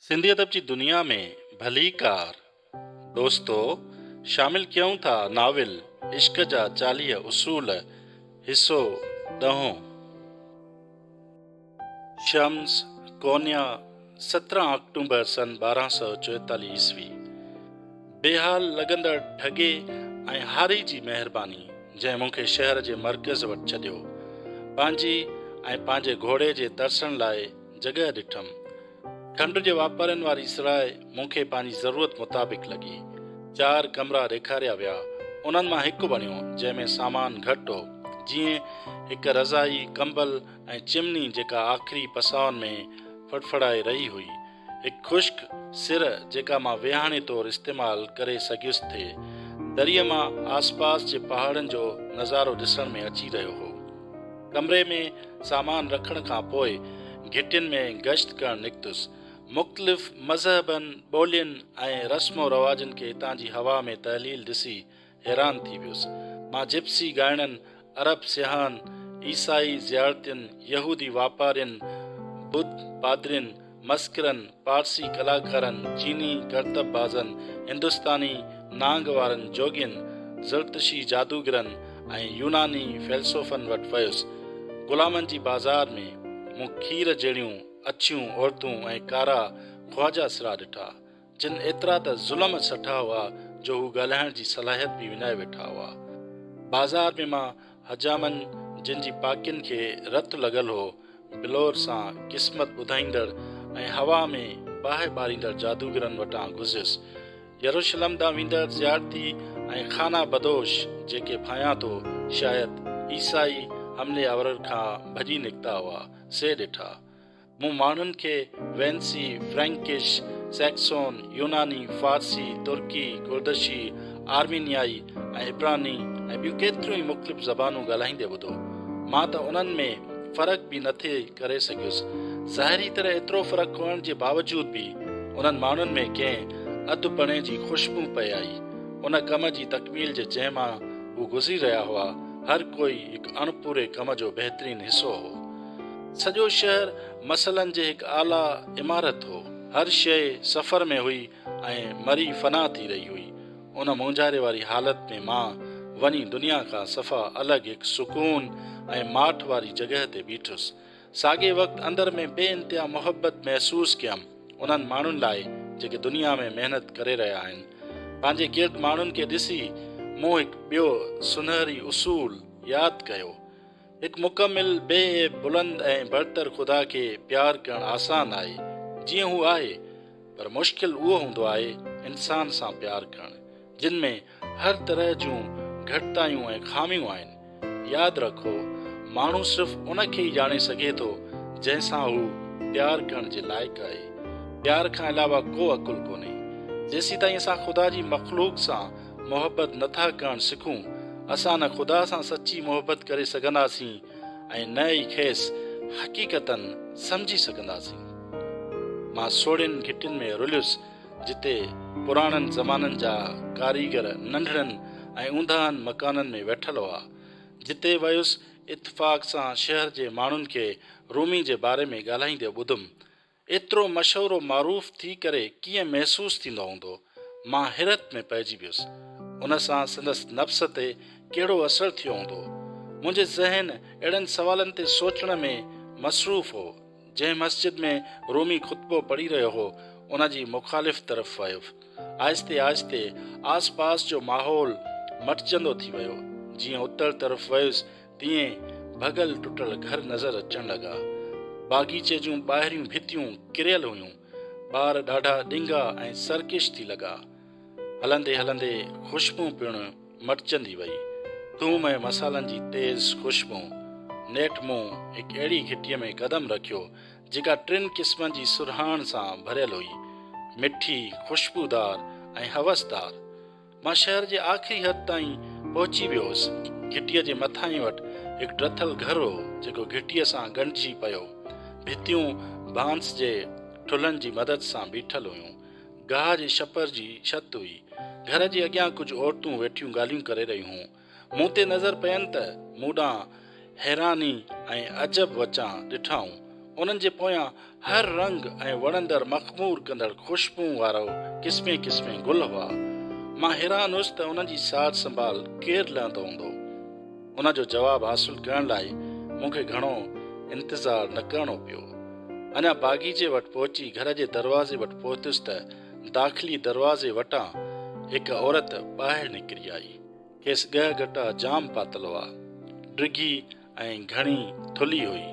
سنڌي ادب جي دنيا ۾ ڀليڪار دوستو شامل ڪيون ٿا ناول عشق جا 40 اصول حصو ڏهون. شمس، قونيا، 17 آڪٽومبر سن 1244 عيسوي. بيحال لڳندڙ ڍڳي ۽ هاري جي مهرباني جنهن مون کي شهر جي مرڪز وٽ ڇڏيو. پنهنجي ۽ پنهنجي گهوڙي جي ترسڻ لاء جڳهه ڏٺم. کنڊ جي واپارين واري سراء مون کي پنهنجي ضرورت مطابق لڳي. چار ڪمرا ڏيکاريا ويا. انهن مان هڪ وڻيو، جنهن ۾ سامان گهٽ هو، جيئن هڪ رضائي، ڪمبل ۽ چمني جيڪا آخري پساهن ۾ ڦڙڦڙائي رهي هئي. هڪ خشڪ سر جيڪا مان ويهاڻي طور استعمال ڪري سگهيس ٿي. دريء مان آسپاس جي پهاڙن جو نظارو ڏسڻ ۾ اچي رهيو هو. ڪمري ۾ سامان رکڻ کان پوء گهٽين ۾ گشت ڪرڻ نڪتس. مختلف مذهبن، ٻولين ۽ رسم و رواجن کي هتان جي هوا ۾ تحليل ڏسي حيران ٿي ويس. مان جپسي ڳائڻن، عرب سياحن، عيسائي زيارتين، يهودي واپارين، ٻڌ پادرين، مسخرن، پارسي ڪلاڪارن، چيني ڪرتب بازن، هندستاني نانگ وارن جوڳين، زرتشي جادوگرن ۽ يوناني فيلسوفن وٽ ويس. غلامن جي بازار ۾ مون کير جهڙيون اڇيون عورتون ۽ ڪارا خواجه سرا ڏٺا، جن ايترا ته ظلم سٺا هئا جو هو ڳالهائڻ جي صلاحيت به وڃائي ويٺا هئا. بازار ۾ مان حجامن جن جي پاڪين کي رت لڳل هو، بلور سان قسمت ٻڌائيندڙ ۽ هوا ۾ باهه ٻاريندڙ جادوگرن وٽان گذريس. يروشلم ڏانهن ويندڙ زيارتي ۽ خانه بدوش جيڪي ڀانيان ٿو شايد عيسائي حملي آورن کان ڀڄي نڪتا هئا، سي ڏٺا. مون ماڻهن کي وينسي، فرئنڪش، سئڪسون، يوناني، فارسي، ترڪي، ڪردشي، آرمينيائي ۽ عبراني ۽ ٻيون ڪيتريون ئي مختلف زبانون ڳالهائيندي ٻڌو. مان ته انهن ۾ فرق به نه ٿي ڪري سگهيس. ظاهري طرح ايترو فرق هئڻ جي باوجود به انهن ماڻهن ۾ ڪنهن اڌ پڻي جي خوشبو پئي آئي. ان ڪم جي تڪميل جي جنهن مان هو گذري رهيا هئا، هر ڪوئي هڪ اڻپوري ڪم جو بهترين حصو هو. سڄو شهر مسئلن جي هڪ اعليٰ عمارت هو. هر شيء سفر ۾ هئي ۽ مري فنا ٿي رهي هئي. ان مونجهاري واري حالت ۾ مان وڃي دنيا کان صفا الڳ هڪ سڪون ۽ ماٺ واري جڳهه تي بيٺس. ساڳئي وقت اندر ۾ بي انتها محبت محسوس ڪيم انهن ماڻهن لاء جيڪي دنيا ۾ محنت ڪري رهيا آهن. پنهنجي گرد ماڻهن کي ڏسي مون هڪ ٻيو سنهري اصول ياد ڪيو. هڪ مڪمل، بي عيب، بلند ۽ برتر خدا کي پيار ڪرڻ آسان آهي، جيئن هو آهي، پر مشڪل اهو هوندو آهي انسان سان پيار ڪرڻ، جن ۾ هر طرح جون گهٽتايون ۽ خاميون آهن. ياد رکو، ماڻهو صرف ان کي ئي ڄاڻي سگهي ٿو، جنهن سان هو پيار ڪرڻ جي لائق آهي. پيار کان علاوه ڪو عقل ڪونهي. جيسيتائين اسان خدا جي مخلوق سان محبت نه ٿا ڪرڻ سکون، اسان نه خدا سان سچي محبت ڪري سگهنداسين ۽ نه ئي کيس حقيقتاً سمجهي سگهنداسين. مان سوڙهين گهٽين ۾ رليس، جتي پراڻن زمانن جا ڪاريگر ننڍڙن ۽ اونداهن مڪانن ۾ ويٺل هئا. جتي ويس، اتفاق سان شهر جي ماڻهن کي رومي جي باري ۾ ڳالهائيندي ٻڌم. ايترو مشهور و معروف ٿي ڪري ڪيئن محسوس ٿيندو هوندو؟ مان حيرت ۾ پئجي ويس. ان سان سندس نفس تي ڪهڙو اثر ٿيو هوندو؟ منهنجي ذهن اهڙن سوالن تي سوچڻ ۾ مصروف هو. جنهن مسجد ۾ رومي خطبو پڙهي رهيو هو، ان جي مخالف طرف ويس. آهستي آهستي آس پاس جو ماحول مٽجندو ٿي ويو. جيئن اتر طرف ويس، تيئن ڀڳل ٽٽل گهر نظر اچڻ لڳا. باغيچي جون ٻاهريون ڀتيون ڪريل هيون. ٻار ڏاڍا ڏنگا ۽ سرڪش ٿي لڳا. هلندي هلندي خوشبو پڻ مٽجندي وئي. ٿوم ۽ مصالحن جي تيز خوشبو. نيٺ مون هڪ اهڙي گهٽيء ۾ قدم رکيو، جيڪا ٽن قسمن جي سرهاڻ سان ڀريل هئي. مٺي، خوشبودار ۽ هوسدار. مان شهر جي آخري حد تائين پهچي ويو هوس. گهٽيء جي مٿاهين وٽ هڪ ڊٿل گهر هو، جيڪو گهٽيء سان ڳنڍجي پيو. ڀتيون بانس جي ٺلهن جي مدد سان بيٺل هيون. گاهه جي ڇپر جي ڇت هئي. گهر جي اڳيان ڪجهه عورتون ويٺيون ڳالهيون ڪري رهيون هيون. مون تي نظر پين ته مون ڏانهن حيراني ۽ عجب وچان ڏٺائون. انهن جي پويان هر رنگ ۽ وڻندڙ مخمور ڪندڙ خوشبوئن وارو قسمين قسمين گل هئا. مان حيران هيس ته انهن جي سار سنڀال ڪير لهندو هوندو؟ ان جو جواب حاصل ڪرڻ لاء مون کي گهڻو انتظار نه ڪرڻو پيو. اڃا باغيچي وٽ پهچي گهر جي دروازي وٽ پهتس ته داخلي دروازي وٽان هڪ عورت ٻاهر نڪري آئي. کيس ڳهه ڳٽا جام پاتل هئا. ڊگهي ۽ گهڻي ٿلهي هئي.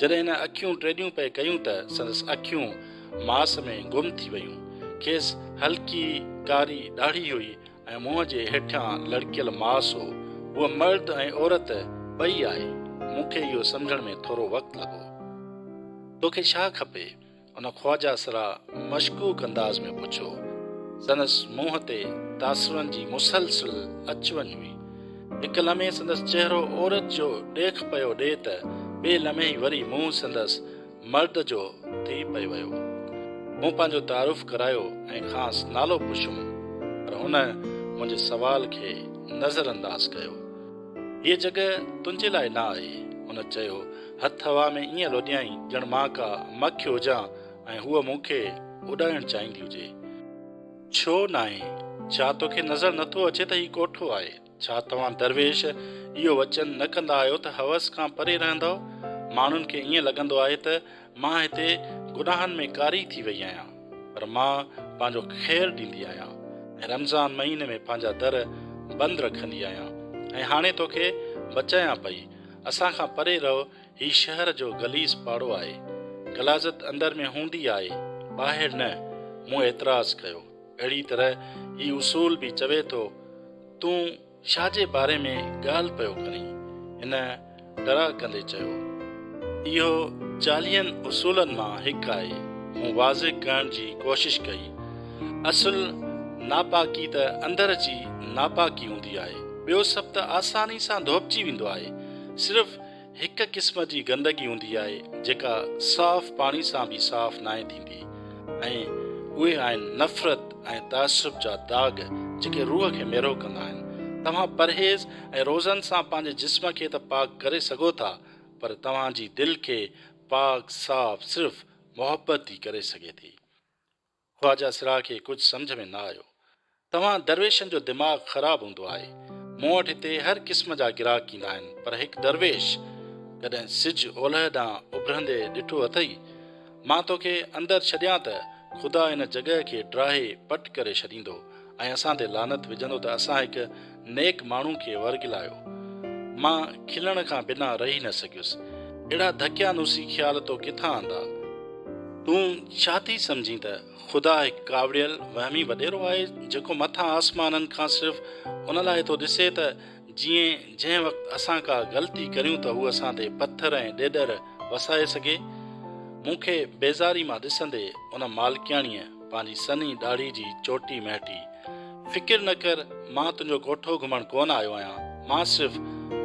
جڏهن هن اکيون ٽيڏيون پئي ڪيون ته سندس اکيون ماس ۾ گم ٿي ويون. کيس هلڪي ڪاري ڏاڙهي هئي ۽ منهن جي هيٺيان لڙڪيل ماس هو. هوء مرد ۽ عورت ٻئي آهي. مون کي اهو سمجهڻ ۾ ٿورو وقت لڳو. توکي ڇا کپي؟ ان خواجه سرا مشڪوڪ انداز ۾ پڇيو. سندس منهن تي تاثرن جي مسلسل اچ وڃ هئي. هڪ لمحي سندس چهرو عورت جو ڏيک پيو ڏئي ته ٻئي لمحي وري منهن سندس مرد جو ٿي پئي ويو. مون پنهنجو تعارف ڪرايو ۽ کانئس نالو پڇيم پر هن منهنجي سوال کي نظر انداز ڪيو. هيء جڳهه تنهنجي لاء نه آهي، هن چيو. هٿ هوا ۾ ائين لوڏيائين ڄڻ مان ڪا مک هجان ۽ هوء مون کي اڏائڻ چاهيندي هجي. ڇو ناهي؟ ڇا توکي نظر نٿو اچي ته هي ڪوٺو آهي؟ ڇا توهان درويش اهو وچن نه ڪندا آهيو ته هوس کان پري رهندؤ؟ ماڻهن کي ائين لڳندو آهي ته مان هتي گناهن ۾ ڪاري ٿي وئي آهيان، پر مان پنهنجو خير ڏيندي آهيان ۽ رمضان مهيني ۾ پنهنجا در بند رکندي آهيان ۽ هاڻي توکي بچايان پئي. اسان کان پري رهو، هي شهر جو غليظ پاڙو آهي. غلاظت اندر ۾ هوندي آهي، ٻاهر نه. مون اعتراض ڪيو. اهڙي طرح هي اصول به چوي ٿو، تون ڇا جي باري ۾ ڳالهه پيو ڪرين؟ هن ٽرا ڪندي چيو. اهو چاليهن اصولن مان هڪ آهي. مون واضح ڪرڻ جي ڪوشش ڪئي. اصل ناپاڪي ته اندر جي ناپاڪي هوندي آهي. ٻيو سڀ ته آساني سان ڌوپجي ويندو آهي. صرف هڪ قسم جي گندگي هوندي آهي جيڪا صاف پاڻي سان به صاف ناهي ٿيندي ۽ اهي آهن نفرت ۽ تعصب جا داغ جيڪي روح کي ميرو ڪندا آهن. توهان پرهيز ۽ روزن سان پنهنجي جسم کي ته پاڪ ڪري سگهو ٿا پر توهان جي دل کي پاڪ صاف صرف محبت ئي ڪري سگهي ٿي. خواجه سرا کي ڪجهه سمجهه ۾ نه آيو. توهان درويشن جو دماغ خراب هوندو آهي. مون وٽ هتي هر قسم جا گراهڪ ايندا آهن پر هڪ درويش ڪڏهن سج اولهه ڏانهن اڀرندي ڏٺو اٿئي؟ مان توکي اندر ڇڏيان ته خدا هن جڳهه کي ڊاهي پٽ ڪري ڇڏيندو ۽ اسان تي لعنت وجهندو ته اسان هڪ نيڪ ماڻهو کي ورغلايو. مان کلڻ کان بنا رهي نه سگهيس. اهڙا ڌڪيانوسي خيال تو ڪٿان آندا؟ تون ڇا ٿي سمجهين ته خدا هڪ ڪاوڙيل وهمي وڏيرو آهي جيڪو مٿان آسمانن کان صرف ان لاء ٿو ڏسي ته جيئن جنهن وقت اسان ڪا غلطي ڪريون ته هو اسان تي پٿر ۽ ڏيڏر وسائي سگهي؟ مون کي بيزاري مان ڏسندي ان مالڪياڻيء پنهنجي سنهي ڏاڙهي جي چوٽي مهٽي. فڪر نه ڪر، مان تنهنجو ڪوٺو گهمڻ ڪونه آيو آهيان، مان صرف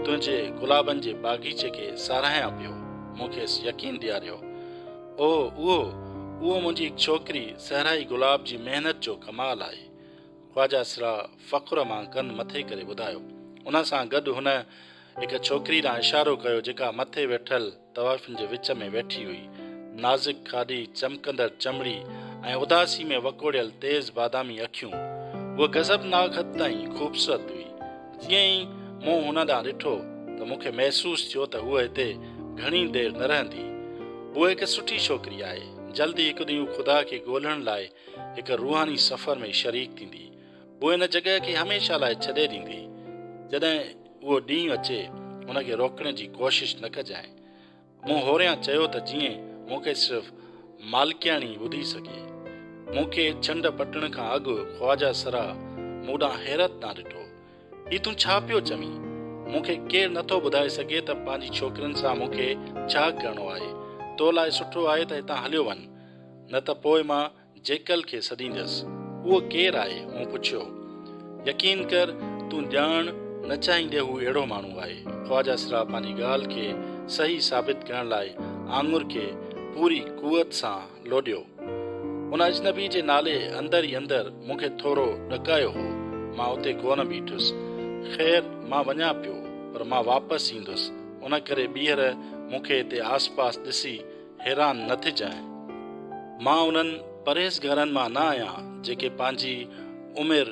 تنهنجي گلابن جي باغيچي کي ساراهيان پيو. مون کيس يقين ڏياريو. اوه، اهو، اهو منهنجي هڪ ڇوڪري صحرائي گلاب جي محنت جو ڪمال آهي. خواجه سرا فخر مان ڪن مٿي ڪري ٻڌايو. ان سان گڏ هن هڪ ڇوڪري ڏانهن اشارو ڪيو جيڪا مٿي ويٺل طوائفن جي وچ ۾ ويٺي هئي. نازڪ کاڏي، چمڪندڙ چمڙي ۽ اداسي ۾ وڪوڙيل تيز بادامي اکيون. هوء غضبناڪ حد تائين خوبصورت هئي. جيئن ئي مون هن ڏانهن ڏٺو ته مون کي محسوس ٿيو ته هوء هتي گهڻي دير نه رهندي. هوء هڪ سٺي ڇوڪري آهي. جلد ئي هڪ ڏينهن هوء خدا کي ڳولڻ لاء هڪ روحاني سفر ۾ شريڪ ٿيندي. هوء هن جڳهه کي هميشه لاء ڇڏي ڏيندي. جڏهن اهو ڏينهن اچي، ان کي روڪڻ جي ڪوشش نه ڪجانء. مون هوريان چيو ته جيئن مون کي صرف مالڪياڻي ٻڌي سگهي. مون کي ڇنڊ پٽڻ کان اڳ خواجه سرا مون ڏانهن حيرت ڏانهن ڏٺو. هي تون ڇا پيو چوين؟ مون کي ڪير نه ٿو ٻڌائي سگهي ته پنهنجي ڇوڪرين سان مون کي ڇا ڪرڻو آهي. تو لاء سٺو آهي ته هتان هليو وڃ. نه ته پوء مان جيڪل کي سڏيندس. اهو ڪير آهي؟ مون پڇيو. يقين ڪر، تون ڄاڻڻ نه چاهيندين هو اهڙو ماڻهو آهي. خواجه سرا پنهنجي ڳالهه کي صحيح ثابت ڪرڻ لاء آڱر کي پوري قوت سان لوڏيو. ان اجنبي جي نالي اندر ئي اندر مون کي ٿورو ڏڪايو هو. مان اتي ڪونه بيٺس. خير، مان وڃان پيو، پر مان واپس ايندس. ان ڪري ٻيهر مون کي هتي آس پاس ڏسي. حيران نه ٿجانء. مان انهن پرهيزگارن مان نه آهيان جيڪي پنهنجي عمر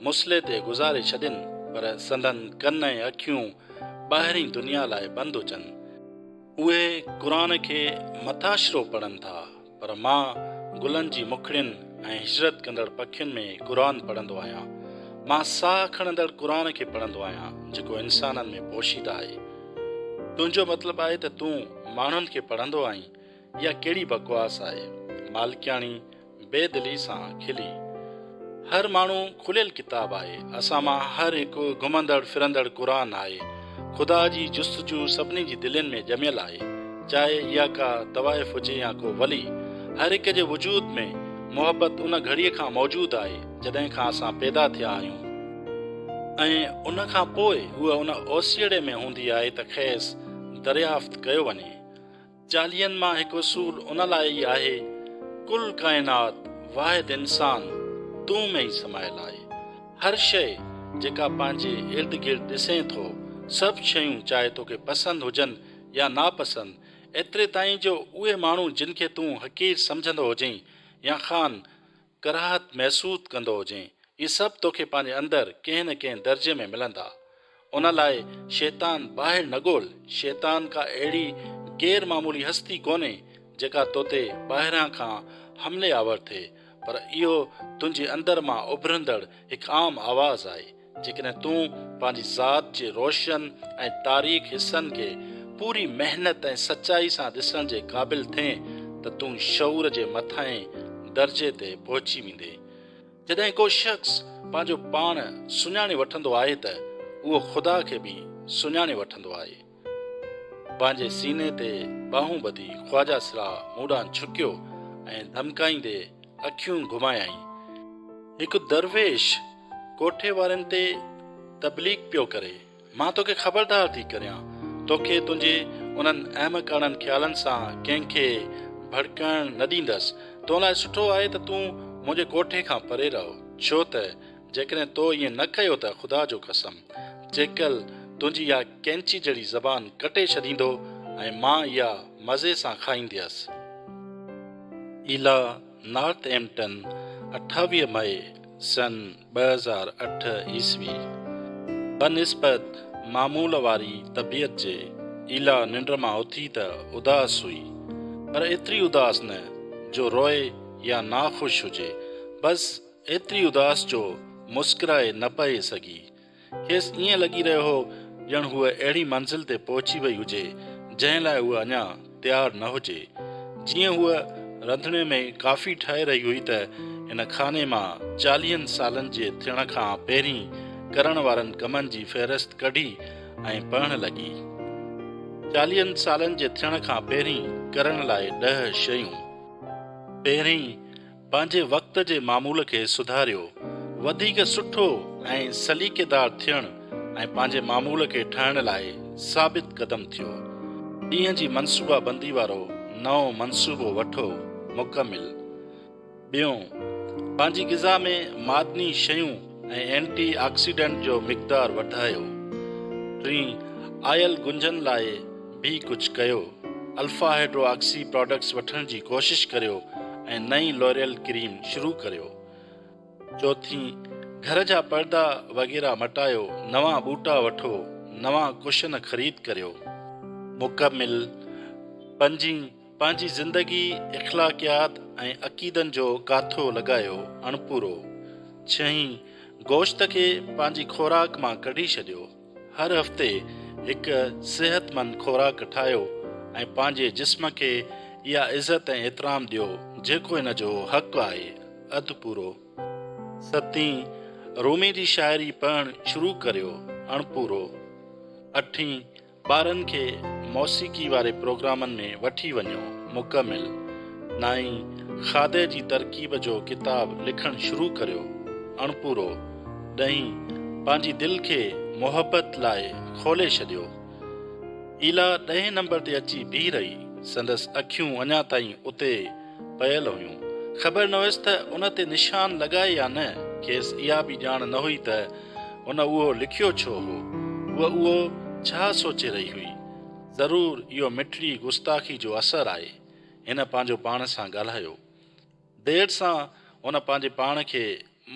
مصلي تي گذاري ڇڏين پر سندن ڪن ۽ اکيون ٻاهرين دنيا لاء بند هجن. اهي قرآن کي مٿاڇرو پڙهن ٿا پر مان گلن جي مکڙين ۽ هجرت ڪندڙ پکين ۾ قرآن پڙهندو آهيان. مان ساهه کڻندڙ قرآن کي پڙهندو آهيان جيڪو انسانن ۾ پوشيده آهي. تنهنجو مطلب آهي ته تون ماڻهن کي پڙهندو آهين؟ اها ڪهڙي بڪواس آهي؟ مالڪياڻي بي دلي سان کلي. هر ماڻهو کليل ڪتاب آهي. اسان مان هر هڪ گهمندڙ ڦرندڙ قرآن آهي. خدا جي جستجو سڀني جي دلين ۾ ڄميل آهي. چاهي اها ڪا طوائف هجي يا ڪو ولي. هر هڪ جي وجود ۾ محبت ان گهڙيء کان موجود آهي، جڏهن کان اسان پيدا ٿيا آهيون. ۽ ان کان پوء هوء ان اوسيئڙي ۾ هوندي آهي ته کيس دريافت ڪيو وڃي. چاليهن مان هڪ اصول ان لاء ئي آهي، ڪل ڪائنات واحد انسان تون ۾ ئي سمايل آهي. هر شيء جيڪا پنهنجي ارد گرد ڏسين ٿو، سڀ شيون چاهي توکي پسند هجن يا ناپسند، ايتري تائين جو اهي ماڻهو جن کي تون حقير سمجهندو هجين يا خان ڪراهت محسوس ڪندو هجين، اهي سڀ توکي پنهنجي اندر ڪنهن نه ڪنهن درجي ۾ ملندا. ان لاء شيطان ٻاهر نه ڳول، شيطان ڪا اهڙي غير معمولي هستي ڪونهي جيڪا توتي ٻاهران کان حملي آور ٿئي، پر اهو تنهنجي اندر مان اڀرندڙ هڪ عام آواز آهي. جيڪڏهن تون پنهنجي ذات جي روشن ۽ تاريڪ حصن کي پوري محنت ۽ سچائي سان ڏسڻ جي قابل ٿئين ته تون شعور جي مٿانهين درجي تي پهچي ويندين. جڏهن ڪو شخص پنهنجو پاڻ سڃاڻي وٺندو آهي ته اهو خدا کي به سڃاڻي وٺندو آهي. پنهنجي سيني تي ٻانهون ٻڌي خواجه سرا مون ڏانهن جهڪيو ۽ ڌمڪائيندي اکيون گهمايائين. هڪ درويش ڪوٺي وارن تي تبليغ پيو ڪري. مان توکي خبردار ٿي ڪريان، توکي تنهنجي انهن احمقاڻن خيالن سان ڪنهن کي ڀڙڪائڻ نه ڏيندس. تو لاء سٺو آهي ته تون منهنجي ڪوٺي کان پري رهه، ڇو ته جيڪڏهن تو ائين نه ڪيو ته خدا جو قسم، جيڪل تنهنجي اها ڪينچي جهڙي زبان ڪٽي ڇڏيندو ۽ مان اها مزي سان کائينديس. ايلا نارٿ ايمپٽن، 28 مئي سن 2008 عيسوي. بنسبت معمول واري طبيعت جي، ايلا ننڊ مان اٿي ته اداس هئي، پر ايتري اداس نه جو روئي يا ناخوش هجي، بس ايتري اداس جو مسڪرائي نه پئي سگهي. کيس ائين لڳي رهيو هو ڄڻ هوء اهڙي منزل تي پهچي وئي هجي، جنهن لاء هوء اڃا تيار نه هجي. جيئن هوء رنڌڻي ۾ ڪافي ٺاهي رهي هئي ته هن خاني مان چاليهن سالن جي ٿيڻ کان پهرين ڪرڻ وارن ڪمن جي فهرست ڪڍي ۽ پڙهڻ لڳي. چاليهن سالن جي ٿيڻ کان پهرين ڪرڻ لاء ڏهه شيون. پهرين پنهنجي وقت جي معمول کي سڌاريو، وڌيڪ سٺو ۽ سليقيدار ٿيڻ ۽ پنهنجي معمول کي ٺاهڻ لاء ثابت قدم ٿيو. ڏينهن جي منصوبه بندي وارو نئون منصوبو وٺو، مڪمل. ٻيون، پنهنجي غذا ۾ معدني شيون ۽ اينٽي آڪسيڊنٽ جو مقدار وڌايو. ٽين، آيل گهنجن لاء به ڪجهه ڪيو. الفا هيڊرو آڪسي پراڊڪٽس وٺڻ جي ڪوشش ڪريو ۽ نئين لوريل ڪريم شروع ڪريو. چوٿين، گهر جا پردا وغيره مٽايو، نوان ٻوٽا وٺو، نوان ڪشن خريد ڪريو. مڪمل. پنجين، پنهنجي زندگي، اخلاقيات ۽ عقيدن جو ڪاٿو لڳايو، اڻپورو. ڇهين، گوشت کي پنهنجي خوراڪ مان ڪڍي ڇڏيو. هر هفتي هڪ صحتمند خوراڪ ٺاهيو ۽ پنهنجي جسم کي اها عزت ۽ احترام ڏيو جيڪو ان جو حق آهي. اڌ پورو. ستين، رومي جي شاعري پڙهڻ شروع ڪريو. اڻپورو. اٺين، ٻارن کي موسيقي واري پروگرامن ۾ وٺي وڃو. مڪمل. نائين، کاڌي جي ترڪيب جو ڪتاب لکڻ شروع ڪريو. اڻپورو. ڏهين، پنهنجي دل کي محبت لاء کولي ڇڏيو. ايلا ڏهين نمبر تي اچي بيهي رهي. سندس اکيون اڃا تائين اتي پيل هيون. خبر نه هيس ته ان تي نشان لڳائي يا نه. کيس اها به ڄاڻ نه هئي ته هن اهو لکيو ڇو هو. هوء اهو ڇا سوچي رهي هئي. ضرور اهو مٺڙي گستاخي جو اثر آهي. هن پنهنجو پاڻ سان ڳالهايو. دير سان هن پنهنجي پاڻ کي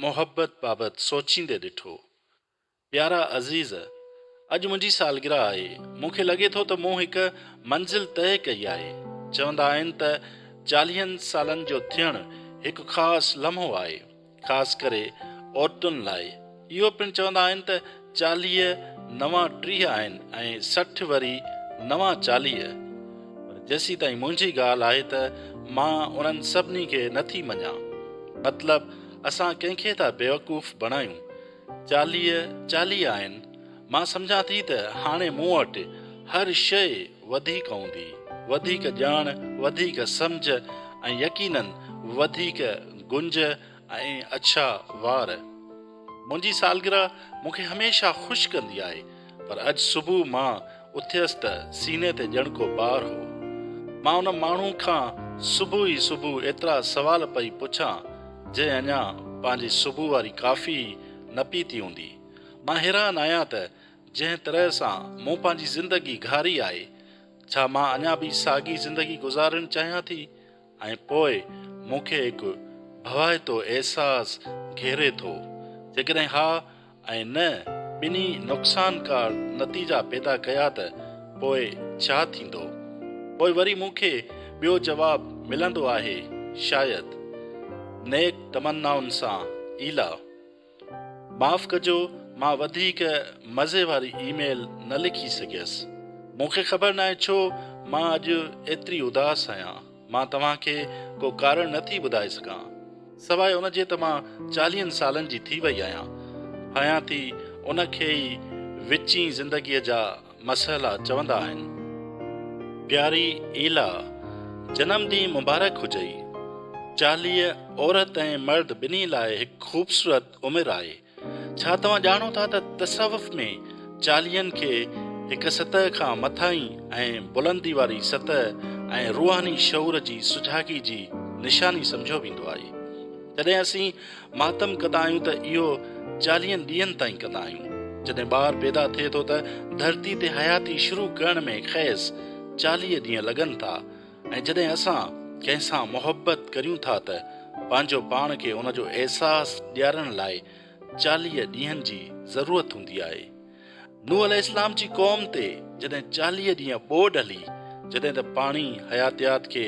محبت بابت سوچيندي ڏٺو. پيارا عزيز! اڄ منهنجي سالگرهه آهي. مون کي لڳي ٿو ته مون هڪ منزل طئي ڪئي آهي. چوندا آهن ته چاليهن سالن جو ٿيڻ هڪ خاص لمحو آهي، خاص ڪري عورتن لاء. اهو پڻ چوندا آهن ته 40 نوان 30 آهن ۽ 60 وري نوان 40. پر جيسيتائين منهنجي ڳالهه آهي ته مان انهن سڀني کي نٿي مڃان. مطلب اسان ڪنهن کي ٿا بيوقوف بڻايون؟ 40 40 آهن. مان سمجهان ٿي ته هاڻي مون وٽ هر شيء وڌيڪ هوندي، وڌيڪ ڄاڻ، وڌيڪ سمجهه ۽ يقينن وڌيڪ گنج ۽ اڇا وار. منهنجي سالگرهه مون کي هميشه خوش ڪندي آهي، پر اڄ صبح مان اٿيس ته سيني تي ڄڻ ڪو بار هو. مان ان ماڻهو کان صبح ئي صبح ايترا سوال پئي پڇان، جنهن اڃا پنهنجي صبح واري ڪافي ئي نه پيتي هوندي. مان حيران آهيان ته جنهن طرح سان مون پنهنجي زندگي گهاري آهي، ڇا مان اڃا به ساڳي زندگي گذارڻ چاهيان ٿي؟ ۽ پوء مون کي هڪ ڀوائتو احساس گهيري ٿو. جيڪڏهن ها ۽ نه ٻنهي نقصانڪار نتيجا پيدا ڪيا ته پوء ڇا ٿيندو؟ پوء وري مون کي ٻيو جواب ملندو آهي، شايد. نيڪ تمنائن سان، ايلا. معاف ڪجو مان وڌيڪ مزي واري اي ميل نه لکي سگهيس. مون کي خبر ناهي ڇو مان اڄ ايتري اداس آهيان. مان توهان کي ڪو ڪارڻ نه ٿي ٻڌائي سگهان. سواء ان جي ته مان چاليهن سالن جي ٿي وئي آهيان. ڀانيان ٿي ان کي ئي وچين زندگيء جا مسئلا چوندا آهن. پياري ايلا، جنم ڏينهن مبارڪ هجئي. 40 عورت ۽ مرد ٻنهي لاء هڪ خوبصورت عمر آهي. ڇا توهان ڄاڻو ٿا ته تصوف ۾ چاليهن کي هڪ سطح کان مٿاهين ۽ بلندي واري سطح ۽ روحاني شعور جي سجاڳي جي نشاني سمجهيو ويندو آهي. جڏهن اسين ماتم ڪندا آهيون ته اهو چاليهن ڏينهن تائين ڪندا آهيون. جڏهن ٻار پيدا ٿئي ٿو ته ڌرتي تي حياتي شروع ڪرڻ ۾ کيس 40 ڏينهن لڳن ٿا ۽ جڏهن اسان ڪنهن سان محبت ڪريون ٿا ته پنهنجو پاڻ کي ان جو احساس ڏيارڻ لاء 40 ڏينهن جي ضرورت هوندي آهي. نوح عليه السلام جي قوم تي جڏهن 40 ڏينهن ٻوڏ هلي، جڏهن ته پاڻي حياتيات کي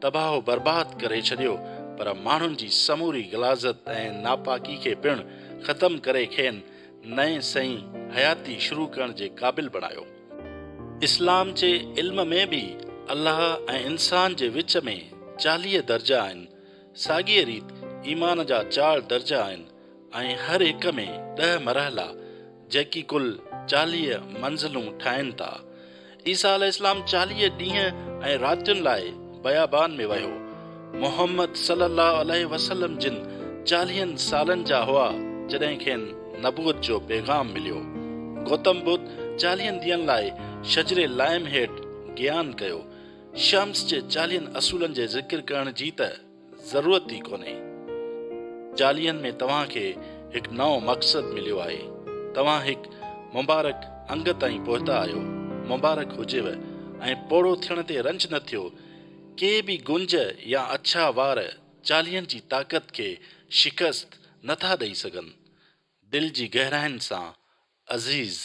تباهه و برباد ڪري ڇڏيو، پر ماڻهن جي سموري غلاظت ۽ ناپاڪي کي پڻ ختم ڪري کين نئين سئين حياتي شروع ڪرڻ جي قابل بڻايو. اسلام جي علم ۾ به الله ۽ انسان جي وچ ۾ 40 درجا آهن. ساڳيء ريت ايمان جا چار درجا آهن ۽ هر هڪ ۾ ڏهه مرحلا، جيڪي ڪل 40 منزلون ٺاهين ٿا. عيسيٰ عليه السلام 40 ڏينهن ۽ راتين لاء بيابان ۾ ويو. محمد صلي الله عليه وسلم جن چاليهن سالن جا هئا جڏهن کين نبوت جو پيغام مليو. گوتم ٻڌ چاليهن ڏينهن لاء شجر لائم هيٺ گيان ڪيو. شمس جي چاليهن اصولن جي ذڪر ڪرڻ جي ته ضرورت ئي ڪونهي. چاليهن ۾ توهان کي هڪ نئون مقصد مليو آهي. توهان هڪ مبارڪ انگ تائين پهتا آهيو. مبارڪ هجيو ۽ پوڙهو ٿيڻ تي رنج نه ٿيو. ڪي به گنج يا اڇا وار چاليهن جي طاقت کي شڪست نه ٿا ڏئي سگهن. دل جي گهراين سان عزيز.